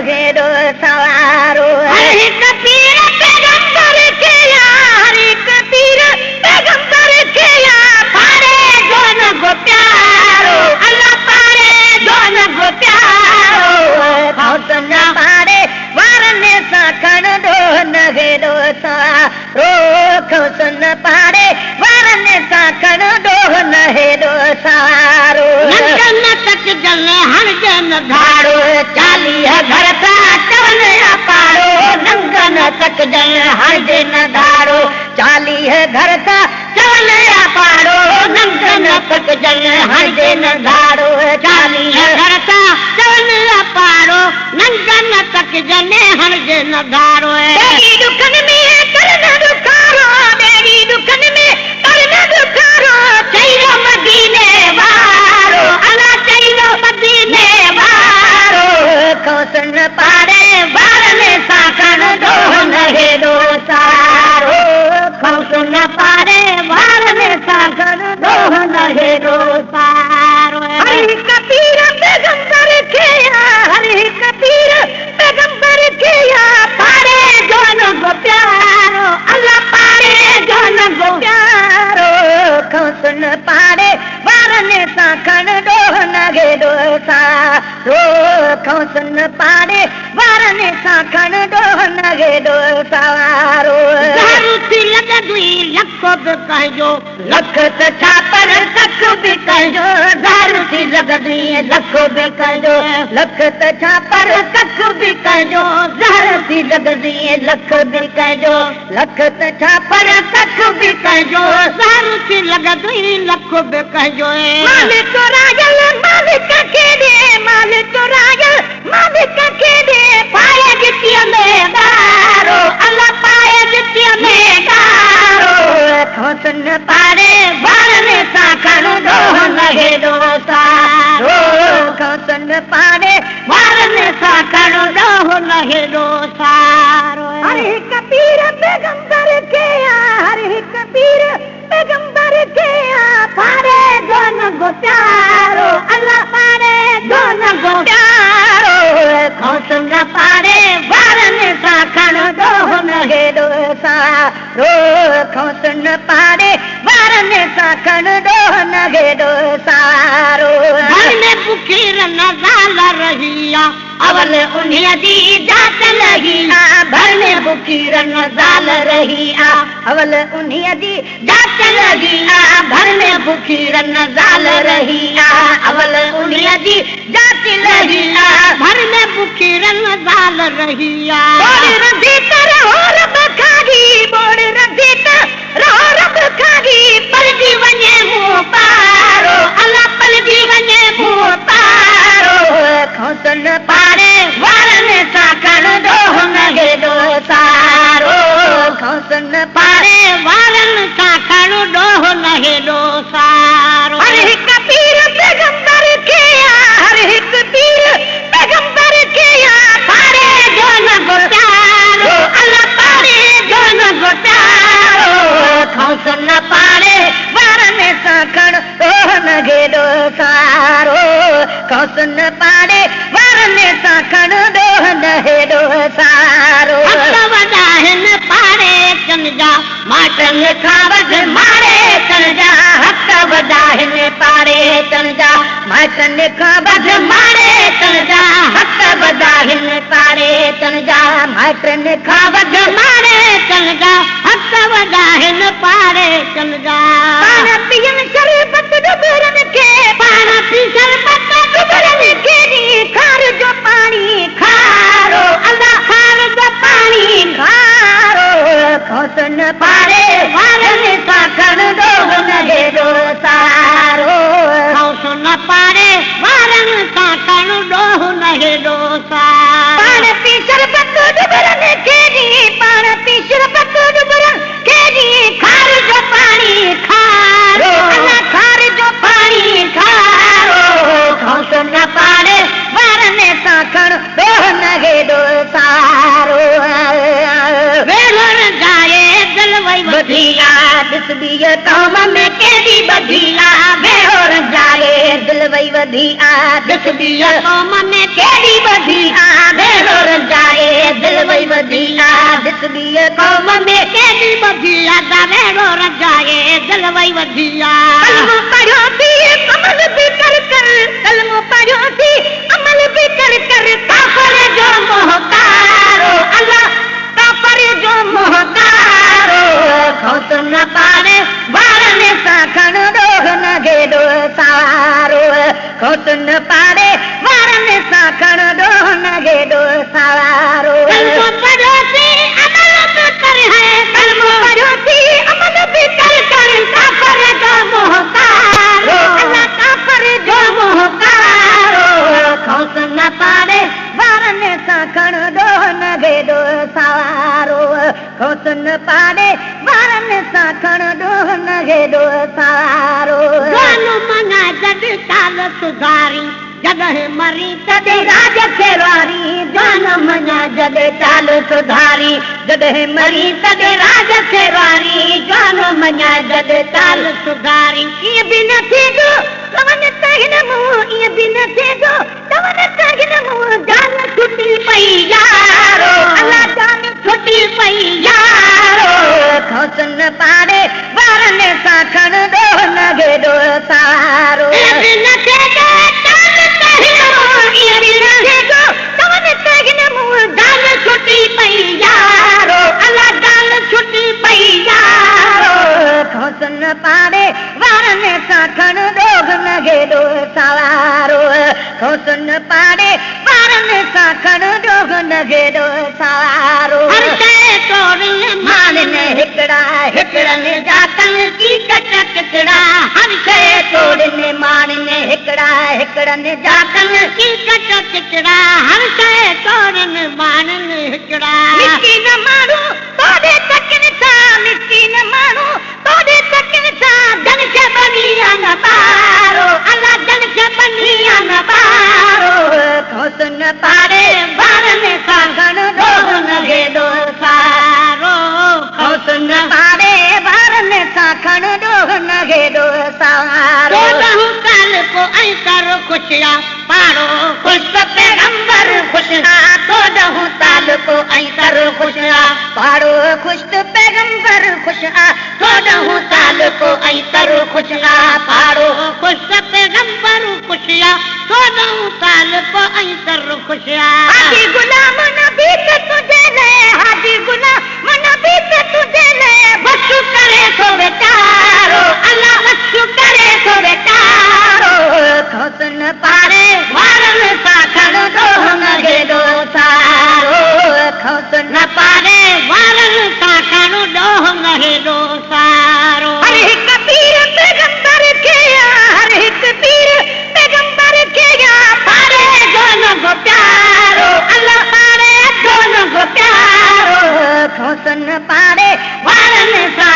هيڏو سارو. هر هڪ پير پيغمبر کي آ، هر هڪ پير پيغمبر کي آ، پاڙي جو نه گو پيارو، الله پاڙي جو نه گو پيارو. خوف نه پاڙي وارن سان کڻندو نه هيڏو سارو، خوف نه پاڙي وارن سان کڻندو نه هيڏو سارو. ننگ نه تڪجن هڻجن ڌاڙو، 40 گهر ٿا چون آ پاڙو، ننگ نه تڪجن هڻجن ڌاڙو، 40 گهر ٿا چون آ پاڙو، ننگ نه تڪجن هڻجن ڌاڙو، 40 گهر ٿا چون آ پاڙو، ننگ نه تڪجن هڻجن ڌاڙو. ٻيڙي ڏکن ۾ ڪر نه ڏکارو، ٻيڙي ڏکن ۾ ڪر نه ڏکارو، چئي مديني وارو، الله چئي مديني وارو. خوسن پاڙي وارن سان کڻندو نه هيڏو سارو، خوسن پاڙي وارن سان کڻندو نه هيڏو سارو. هر هڪ پير پيغمبر کي آ، هر هڪ پير پيغمبر کي آ، پاڙي جو نه گو پيارو، الله پاڙي جو نه گو پيارو. خوسن پاڙي وارن سان کڻندو نه هيڏو سارو، خوسن پاڙي وارن سان کڻندو نه هيڏو سارو. زهر ٿي لڳندي لک به ڪنهنجو، لک ته ڇا پر ڪک به ڪنهنجو، زهر ٿي لڳندي لک به ڪنهنجو، لک ته ڇا پر ڪک به ڪنهنجو، زهر ٿي لڳندي لک به ڪنهنجو، لک ته ڇا پر ڪک به ڪنهنجو، زهر ٿي لڳندي لک به ڪنهنجو. مالڪ رايل مالڪ کي ڏي، مالڪ رايل مالڪ کي ڏي، پائي جتيءَ ۾ ڳارو، الله پائي جتيءَ ۾ ڳارو. خوسن پاڙي وارن سان کڻندو نه هيڏو سارو، خوسن پاڙي وارن سان کڻندو نه هيڏو سارو. هر هڪ پير پيغمبر کي آ، هر هڪ پير پيغمبر کي آ، پاڙي جو نه گو پيارو، الله پاڙي جو نه گو پيارو. خوسن پاڙي وارن سان کڻندو نه هيڏو سارو، خوسن پاڙي وارن سان کڻندو نه هيڏو سارو. گهر ۾ بکي رن زال رهي آ، اول انهيءَ جي جات لهي آ، ڀر ۾ بکي رن زال رهي آ، اول انهيءَ جي جات لهي آ، ڀر ۾ بکي رن زال رهي آ، اول انهيءَ جي جات لهي آ، ڀر ۾ بکي رن زال رهي آ. ٻوڙ رڌي ته رهو رب کاڳي، ٻوڙ رڌي ته رهو رب کاڳي، پلجي وڃي مون پارو، الله پلجي وڃي مون پارو. خوسن پاڙي وارن سان کڻندو نه هيڏو سارو، خوسن پاڙي وارن سان کڻندو نه هيڏو سارو. هر هڪ پير پيغمبر کي آ، هر هڪ پير پيغمبر کي آ، پاڙي جو نه گو پيارو، الله پاڙي جو نه گو پيارو. خوسن پاڙي وارن سان کڻندو نه هيڏو سارو، خوسن پاڙي وارن سان کڻندو نه هيڏو سارو. هٿ وڏا هن پاڙي چن جا، مائٽن کان وڌ ماڙي چن جا، هٿ وڏا هن پاڙي چن جا، مائٽن کان وڌ ماڙي چن جا، هٿ وڏا هن پاڙي چن جا، مائٽن کان وڌ ماڙي چن جا، هٿ وڏا هن پاڙي چن جا. پاڻ پيئن شربت ڏٻرن کي، پاڻ پي شربت ڏٻرن کي، کار جو پاڻي کارو، الله کار جو پاڻي کارو. خوسن پاڙي وارن سان کڻندو نه هيڏو سارو، خوسن پاڙي وارن سان کڻندو نه هيڏو سارو. پاڻ پي شربت ڏٻرن کي، پاڻ پي شربت ڏٻرن کي، کار جو پاڻي کارو، الله کار جو پاڻي کارو. خوسن پاڙي وارن سان کڻندو نه هيڏو سارو. ويڙهڻ جائي دل وئي وڌي آ، ڏسبي قوم ۾ ڪيڏي ٻڌي آ، ويڙهڻ جائي دل وئي وڌي آ، ڏسبي قوم ۾ ڪيڏي ٻڌي آ، ويڙهڻ پئي وڌي آ. ڪلمو پڙهيو ٿي عمل به ڪر ڪر، ڪلمو پڙهيو ٿي عمل به ڪر ڪر، ڪافر جو منهن ڪارو، الله ڪافر جو منهن ڪارو. کوس نه پاڙي وارن سان کڻ ڏوهه نه گيڏو سوارو، کوس نه پاڙي وارن سان کڻ ڏوهه نه گيڏو سوارو. ڪلمو پڙهيو ٿي عمل به ڪر هي، ڪلمو پڙهيو ٿي عمل به ڪر ڪر، ڪافر جو منهن ڪارو، الله ڪافر جو منهن ڪارو. کوس نه پاڙي وارن سان کڻ ڏوهه نه گيڏو سوارو، کوس نه پاڙي وارن سان کڻ ڏوهه نه گيڏو سوارو. جوانو مڱا جڏ چال سڌاري، جڏهن مري تڏهن راڄ کي واري. جوان مڃا جڏ چال سڌاري، جڏهن مري تڏهن راڄ کي واري. جوان مڃا جڏ چال سڌاري. ائين به نه ٿيندو چون ته هن مون، ائين به نه ٿيندو چون ته هن مون، جان ڇٽي پئي يارو، الله جان ڇٽي پئي يارو. کوس نه پاڙي وارن سان کڻ ڏوهه نه گيڏو سوارو. ائين به نه ٿيندو چون ته هن مون، ائين به نه ٿيندو چون ته هن مون، جان ڇٽي پئي يارو، الله جان ڇٽي پئي يارو. کوس نه پاڙي وارن سان کڻ ڏوهه نه گيڏو سوارو، کوس نه پاڙي وارن سان کڻ ڏوهه نه گيڏو سوارو. هر شيءِ توڙن ماڻن هڪڙا، هڪڙن جا ڪن چيڪٽ ٽڪڙا. هر شيءِ توڙن ماڻن هڪڙا، هڪڙن جا ڪن چيڪٽ ٽڪڙا، هر شيءِ توڙن ماڻن هڪڙا. مسڪين ماڻهو توڙي تڪن ٿا، مسڪين ماڻهو توڙي تڪن ٿا، جن کي بنيا نه ٻارو، الله جن کي بنيا نه ٻارو. کوس نه پاڙي وارن سان کڻ ڏوهه نه گيڏو سارو، کوس نه پاڙي وارن سان کڻ ڏوهه نه گيڏو سوارو. چوڏهن سال پوءِ ۽ سر خوشيا پاڙو خوش پيغمبر خوش آ، چوڏهن سال پوءِ ۽ سر خوش آ، پاڙو خوش پيغمبر خوش آ، چوڏهن سال پوءِ ۽ سر خوش آ، پاڙو خوش پيغمبر خوشيا، چوڏهن سال پوءِ ۽ سر خوشيا. हाजी गुलाम नबी ته تنهنجي لاءِ، हाजी गुलाम नबी ته تنهنجي لاءِ، بس ڪري ٿو ويچارو، الله بس ڪري ٿو ويچارو. کوس نه پاڙي وارن سان کڻ ڏوهه نه گيڏو سارو، کوس نه پاڙي وارن سان کڻ ڏوهه نه هيڏو سارو. هر هڪ پير پيغمبر کي آ، هر هڪ پير پيغمبر کي آ، پاڙي جو نه پيارو، الله پاڙي جو نه پيارو. کوس نه پاڙي وارن سان